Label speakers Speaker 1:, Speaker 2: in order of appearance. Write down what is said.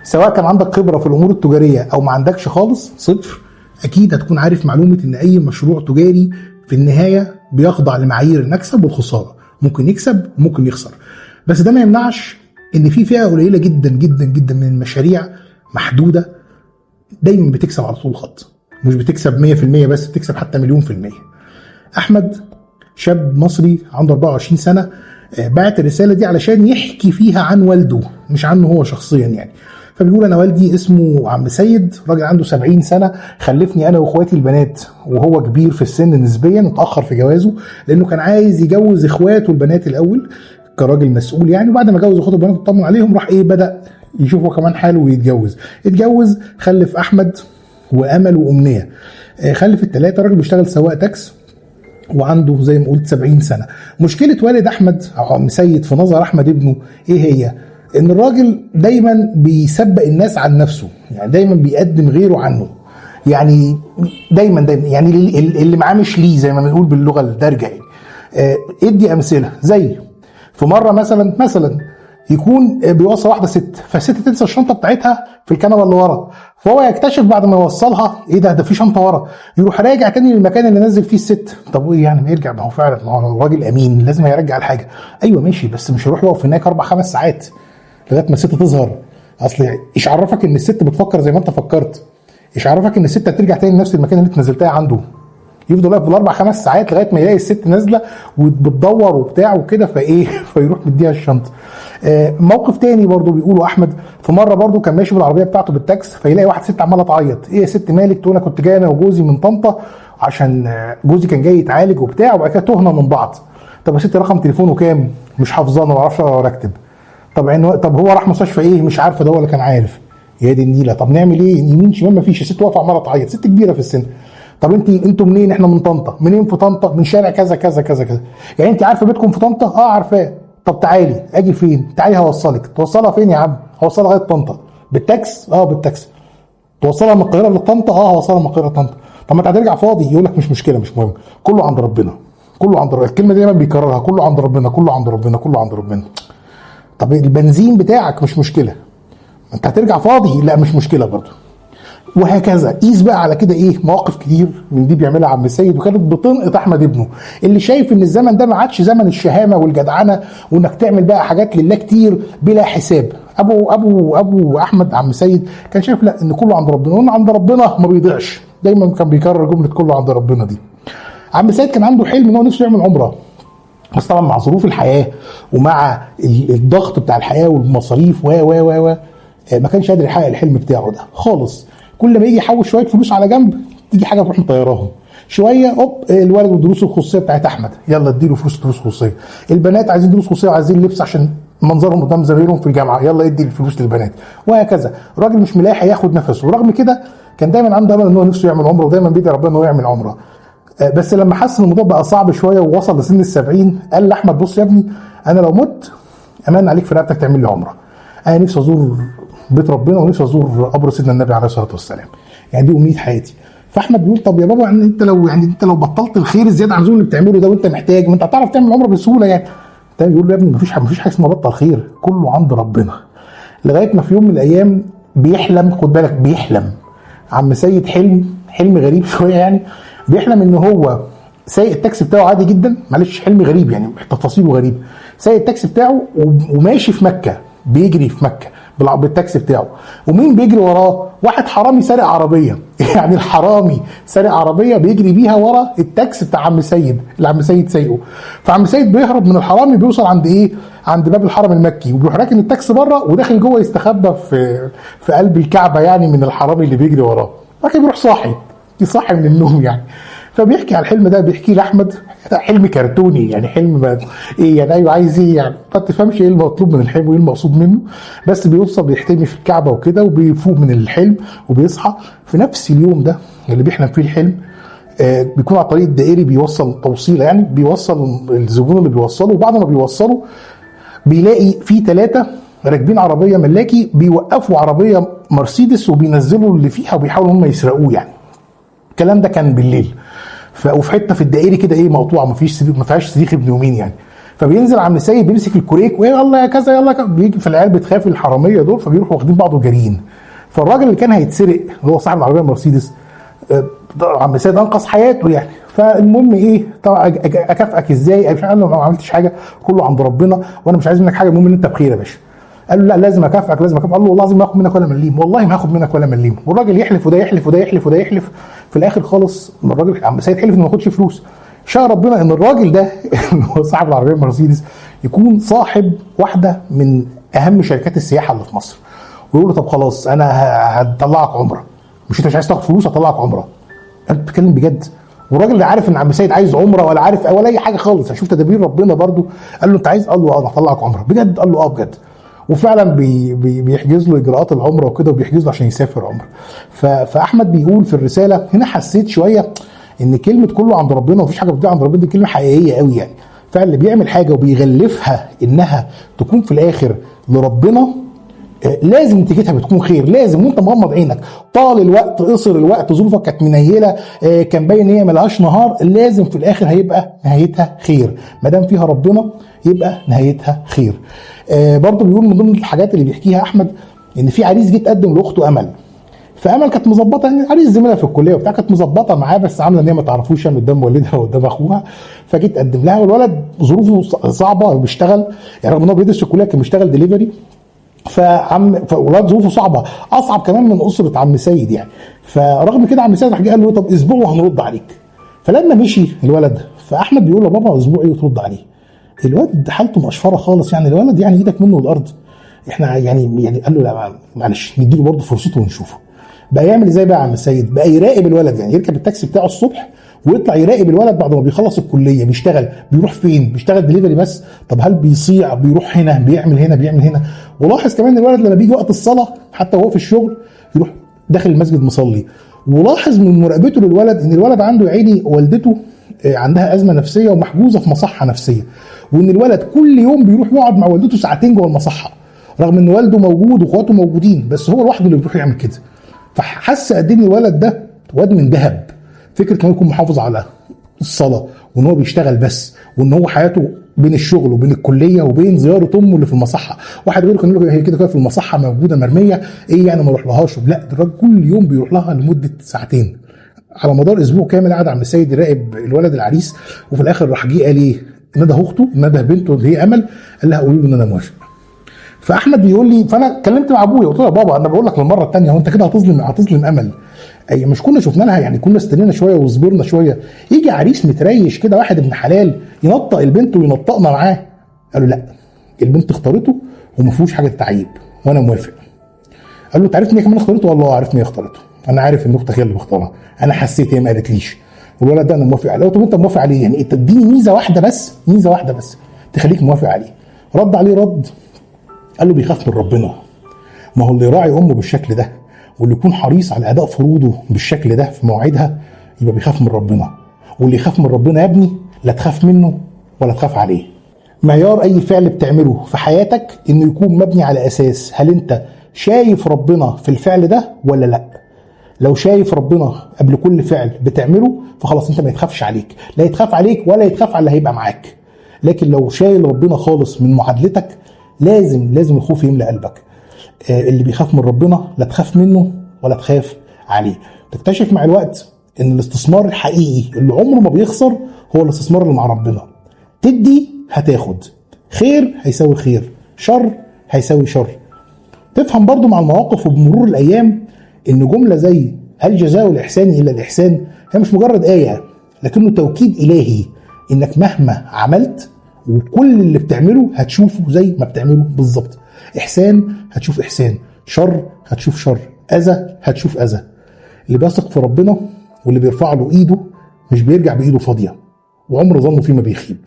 Speaker 1: سواء كان عندك خبره في الامور التجارية او ما عندكش خالص، صفر، اكيد هتكون عارف معلومة ان اي مشروع تجاري في النهاية بيخضع لمعايير المكسب والخسارة، ممكن يكسب وممكن يخسر. بس ده ما يمنعش ان في فئة قليله جدا جدا جدا من المشاريع محدودة دايما بتكسب على طول الخط، مش بتكسب 100% بس، بتكسب حتى 1,000,000%. احمد شاب مصري عنده 24 سنة، بعت الرسالة دي علشان يحكي فيها عن والده، مش عنه هو شخصيا يعني. فبيقول انا والدي اسمه عم سيد، راجل عنده 70 سنة، خلفني انا واخواتي البنات وهو كبير في السن نسبيا، اتاخر في جوازه لانه كان عايز يجوز اخواته البنات الاول كراجل مسؤول يعني، وبعد ما جوز اخواته البنات اطمن عليهم راح ايه بدا يشوف هو كمان حاله ويتجوز. اتجوز، خلف احمد وامل وامنيه، خلف الثلاثة. راجل بيشتغل سواق تاكس وعنده زي ما قلت 70 سنة. مشكلة والد احمد او عم سيد في نظر احمد ابنه ايه هي؟ ان الراجل دايما بيسبق الناس عن نفسه، يعني دايما بيقدم غيره عنه، يعني دايما دايما يعني اللي معاه مش ليه، زي ما بنقول باللغة الدارجة يعني. ادي امثلة، زي في مرة مثلا يكون بيوصل واحدة ست، فالست تنسى الشنطة بتاعتها في الكنبة اللي ورا، فهو يكتشف بعد ما يوصلها ايه ده في شنطه ورا، يروح راجع تاني للمكان اللي نزل فيه الست. طب وايه يعني ما يرجع، ما هو فعلا ما هو الراجل امين لازم هيرجع الحاجة. ايوه ماشي، بس مش هيروح يقف هناك 4-5 ساعات لغاية ما الست تظهر. اصل ايش عرفك ان الست بتفكر زي ما انت فكرت؟ ايش عرفك ان الست هترجع تاني لنفس المكان اللي انت نزلتها عنده؟ يفضل واقف بال4-5 ساعات لغاية ما يلاقي الست نازله وبتدور وبتاع وكده، فايه فيروح مديها الشنطة. موقف تاني برضو بيقوله احمد، في مرة برضو كان ماشي بالعربية بتاعته بالتاكس، فيلاقي واحد ست عماله تعيط، ايه يا ست مالك؟ تقول انا كنت جاي انا وجوزي من طنطا عشان جوزي كان جاي يتعالج وبتاع، وبعد كده تهنا من بعض. طب يا ست رقم تليفونه كام؟ مش حافظاه، ما بعرفش اقرا ولا اكتب. طب هو راح مستشفى ايه؟ مش عارفه، ده هو اللي كان عارف. يا دي النيله، طب نعمل ايه؟ يمين شمال ما فيش، الست واقفة عماله تعيط، ست كبيرة في السن. طب انتوا منين؟ احنا من طنطا. منين في طنطا؟ من شارع كذا كذا كذا كذا. يعني انت عارفه بيتكم في طنطا؟ اه عارفاه. طب تعالي. اجي فين؟ تعالي هوصلك. توصلها فين يا عم؟ هوصلها لغاية طنطا. بالتاكس؟ اه بالتاكس. توصلها من القاهرة لطنطا؟ اه هوصلها من القاهرة لطنطا. طب ما انت هترجع فاضي. يقول لك مش مشكلة، مش مهم، كله عند ربنا، كله عند ربنا. الكلمة دي دايما بيكررها، كله عند ربنا، كله عند ربنا، كله عند ربنا. طب البنزين بتاعك مش مشكلة، انت هترجع فاضي، لا مش مشكلة برضه. وهكذا قيس بقى على كده ايه مواقف كتير من دي بيعملها عم سيد، وكانت بتنقط احمد ابنه اللي شايف ان الزمن ده ما عادش زمن الشهامه والجدعنه وانك تعمل بقى حاجات لله كتير بلا حساب. ابو ابو ابو احمد عم سيد كان شايف لا، ان كله عند ربنا، وان عند ربنا ما بيضيعش. دايما كان بيكرر جملة كله عند ربنا دي. عم سيد كان عنده حلم ان هو نفسه يعمل عمره، بس طبعا مع ظروف الحياة ومع الضغط بتاع الحياة والمصاريف و و و و ما كانش قادر يحقق الحلم بتاعه ده خالص. كل ما يجي يحوش شوية فلوس على جنب تيجي حاجة تروح مطيراهم شوية. اوب، الولد والدروس الخصوصية بتاعت احمد، يلا اديله فلوس دروس خصوصية. البنات عايزين دروس خصوصية وعايزين لبس عشان منظرهم قدام زمايلهم في الجامعة، يلا ادي الفلوس للبنات، وهكذا. الراجل مش ملاحق ياخد نفسه، ورغم كده كان دايما عنده امل ان هو نفسه يعمل عمره، ودايما بيدعي ربنا ان هو يعمل عمره. بس لما حس ان الموضوع بقى صعب شوية ووصل لسن ال70، قال لاحمد بص يا ابني، انا لو مت امان عليك في رقبتك تعمل لي عمره، انا نفسي ازور بيت ربنا ونفسي ازور قبر سيدنا النبي عليه الصلاة والسلام، يعني دي امنية حياتي. فاحمد بيقول طب يا بابا، يعني انت لو يعني انت لو بطلت الخير الزيادة عن اللزوم اللي بتعمله ده وانت محتاج، ما انت هتعرف تعمل عمره بسهولة يعني. تاني يقول له يا ابني مفيش حاجة اسمها بطل خير، كله عند ربنا. لغاية ما في يوم من الايام بيحلم، خد بالك، بيحلم عم سيد حلم غريب شوية يعني، بيحلم ان هو سايق التاكسي بتاعه عادي جدا، معلش حلم غريب يعني تفاصيله غريب. سايق التاكسي بتاعه وماشي في مكة، بيجري في مكة بالتاكسي بتاعه، ومين بيجري وراه؟ واحد حرامي سارق عربية. يعني الحرامي سارق عربية بيجري بيها ورا التاكسي بتاع عم سيد اللي عم سيد سايقه. فعم سيد بيهرب من الحرامي، بيوصل عند ايه؟ عند باب الحرم المكي، وبيروح راكن التاكسي بره وداخل جوه يستخبى في قلب الكعبة يعني من الحرامي اللي بيجري وراه. لكن بيروح صاحي، يصحي من النوم يعني. فبيحكي على الحلم ده، بيحكي لاحمد، حلم كرتوني يعني، حلم ايه يعني، ايوه عايز ايه يعني، ما تفهمش ايه المطلوب من الحلم وايه المقصود منه. بس بيوصل بيحتمي في الكعبة وكده، وبيفوق من الحلم وبيصحى في نفس اليوم ده اللي بيحلم فيه الحلم. بيكون على الطريق الدائري، بيوصل توصيله يعني، بيوصل الزبون اللي بيوصله، وبعد ما بيوصله بيلاقي في 3 راكبين عربية ملاكي بيوقفوا عربية مرسيدس وبينزلوا اللي فيها وبيحاولوا هم يسرقوه يعني. الكلام ده كان بالليل، وفي حتة في الدائري كده ايه مقطوعة، ما فيش ما فيهاش صريخ ابن يومين يعني. فبينزل عم سيد بيمسك الكوريك ويلا يا كذا يلا كذا، بيجي في العيال بتخاف الحرامية دول، فبيروحوا واخدين بعض وجاريين. فالراجل اللي كان هيتسرق اللي هو صاحب العربية المرسيدس، عم سيد انقذ حياته يعني. فالمهم ايه، طبعا اكافئك ازاي؟ مش عارف، ما عملتش حاجة، كله عند ربنا، وانا مش عايز منك حاجة، المهم ان انت بخير يا باشا. قال له لا لازم اكافئك لازم اكافئك. قال له والله العظيم ما هاخد منك ولا مليم، والله ما هاخد منك ولا مليم. والراجل يحلف وده يحلف وده يحلف وده يحلف. في الاخر خالص الراجل عم سيد حلف انه ما ياخدش فلوس. شاء ربنا ان الراجل ده اللي هو صاحب العربية المرسيدس يكون صاحب واحدة من اهم شركات السياحة اللي في مصر، ويقول له طب خلاص انا هطلعك عمره، مش انت مش عايز تاخد فلوس، هطلعك عمره. انت بتتكلم بجد؟ والراجل اللي عارف ان عم سيد عايز عمره ولا عارف ولا اي حاجة خالص، شوف تدابير ربنا برضو. قال له انت عايز؟ قال له اه انا هطلعك عمره بجد. قال له اه بجد. وفعلا بي بي بيحجز له اجراءات العمرة وكده، وبيحجز له عشان يسافر عمره. فاحمد بيقول في الرسالة هنا، حسيت شوية ان كلمة كله عند ربنا ومفيش حاجة بتضيع عند ربنا دي كلمة حقيقية قوي يعني. فعلا اللي بيعمل حاجة وبيغلفها انها تكون في الاخر لربنا، لازم نتيجتها بتكون خير، لازم. وانت مغمض عينك طال الوقت قصر الوقت، ظروفك كانت منيله، كان باين ان هي ملهاش نهار، لازم في الاخر هيبقى نهايتها خير. ما دام فيها ربنا يبقى نهايتها خير. برضو بيقول من ضمن الحاجات اللي بيحكيها احمد ان في عريس جه اتقدم لاخته امل. فامل كانت مظبطه، يعني عريس زميلها في الكلية وبتاع، كانت مظبطه معاه بس عامله ان هي ما تعرفوش يعني قدام والدها وقدام اخوها. فجيت تقدم لها، والولد ظروفه صعبة، بيشتغل يعني رغم ان هو بيدرس في الكلية كان بيشتغل دليفري. فولاد ظروفه صعبة، اصعب كمان من اسره عم سيد يعني. فرغم كده عم سيد راح جه قال له طب اسبوع وهنرد عليك. فلما مشي الولد، فاحمد بيقول له بابا اسبوع ايه وترد عليه؟ الواد حالته مقشفره خالص يعني، الولد يعني ايدك منه الارض، احنا يعني قال له لا معلش نديله برضه فرصته ونشوفه. بقى يعمل ازاي بقى عم سيد؟ بقى يراقب الولد، يعني يركب التاكسي بتاعه الصبح ويطلع يراقب الولد بعد ما بيخلص الكلية، بيشتغل بيروح فين، بيشتغل دليفري بس، طب هل بيصيع، بيروح هنا، بيعمل هنا، بيعمل هنا. ولاحظ كمان الولد لما بيجي وقت الصلاة حتى وهو في الشغل يروح داخل المسجد مصلي. ولاحظ من مراقبته للولد ان الولد عنده يا عيني والدته عندها ازمة نفسية ومحجوزه في مصحه نفسية، وان الولد كل يوم بيروح يقعد مع والدته ساعتين جوه المصحه، رغم ان والده موجود واخواته موجودين، بس هو لوحده اللي بيروح يعمل كده. فحس قد ايه ان الولد ده واد من ذهب، فكرة ان هو يكون محافظ على الصلاة، وان هو بيشتغل بس، وان هو حياته بين الشغل وبين الكلية وبين زيارة امه اللي في المصحه. واحد غيره كان يقول له هي كده كده في المصحه موجودة مرمية، ايه يعني ما اروح لهاش؟ لا، ده الراجل كل يوم بيروح لها لمدة ساعتين على مدار اسبوع كامل. قعد عم السيد يراقب الولد العريس، وفي الاخر راح جه قال ايه، نادى اخته، نادى بنته اللي هي امل، قال لها قولي له ان انا موافق. فاحمد بيقول لي، فانا اتكلمت مع ابويا قلت له يا بابا انا بقول لك للمرة الثانية، هو انت كده هتظلم امل؟ اي مش كنا شفنا لها يعني، كنا استنينا شوية وصبرنا شوية، يجي عريس متريش كده واحد ابن حلال ينطق البنت وينطقنا معاه. قالوا لا، البنت اختارته وما فيهوش حاجة تعيب وانا موافق. قال له انت عارف ان هي كمان اختارته؟ والله عارف ان هي اختارته، انا عارف ان اختك هي اللي مختارها، انا حسيت هي ما قالتليش، والولد ده انا موافق عليه. طب انت موافق عليه يعني؟ انت اديني ميزة واحدة بس، ميزة واحدة بس تخليك موافق عليه. رد عليه رد قال له بيخاف من ربنا، ما هو اللي يراعي امه بالشكل ده واللي يكون حريص على اداء فروضه بالشكل ده في مواعيدها يبقى بيخاف من ربنا، واللي يخاف من ربنا يا ابني لا تخاف منه ولا تخاف عليه. معيار اي فعل بتعمله في حياتك انه يكون مبني على اساس هل انت شايف ربنا في الفعل ده ولا لا. لو شايف ربنا قبل كل فعل بتعمله فخلاص انت ما يتخافش عليك، لا يتخاف عليك ولا يتخاف على اللي هيبقى معاك. لكن لو شايل ربنا خالص من معادلتك لازم الخوف يملأ قلبك. اللي بيخاف من ربنا لا تخاف منه ولا تخاف عليه. تكتشف مع الوقت ان الاستثمار الحقيقي اللي عمره ما بيخسر هو الاستثمار اللي مع ربنا. تدي هتاخد، خير هيساوي خير، شر هيساوي شر. تفهم برضو مع المواقف وبمرور الايام ان جملة زي هل جزاء الاحسان الا الاحسان هي مش مجرد آية، لكنه توكيد الهي انك مهما عملت وكل اللي بتعمله هتشوفه زي ما بتعمله بالظبط. احسان هتشوف احسان، شر هتشوف شر، اذى هتشوف اذى. اللي بيثق في ربنا واللي بيرفع له ايده مش بيرجع بايده فاضية، وعمر ظنه فيه ما بيخيب.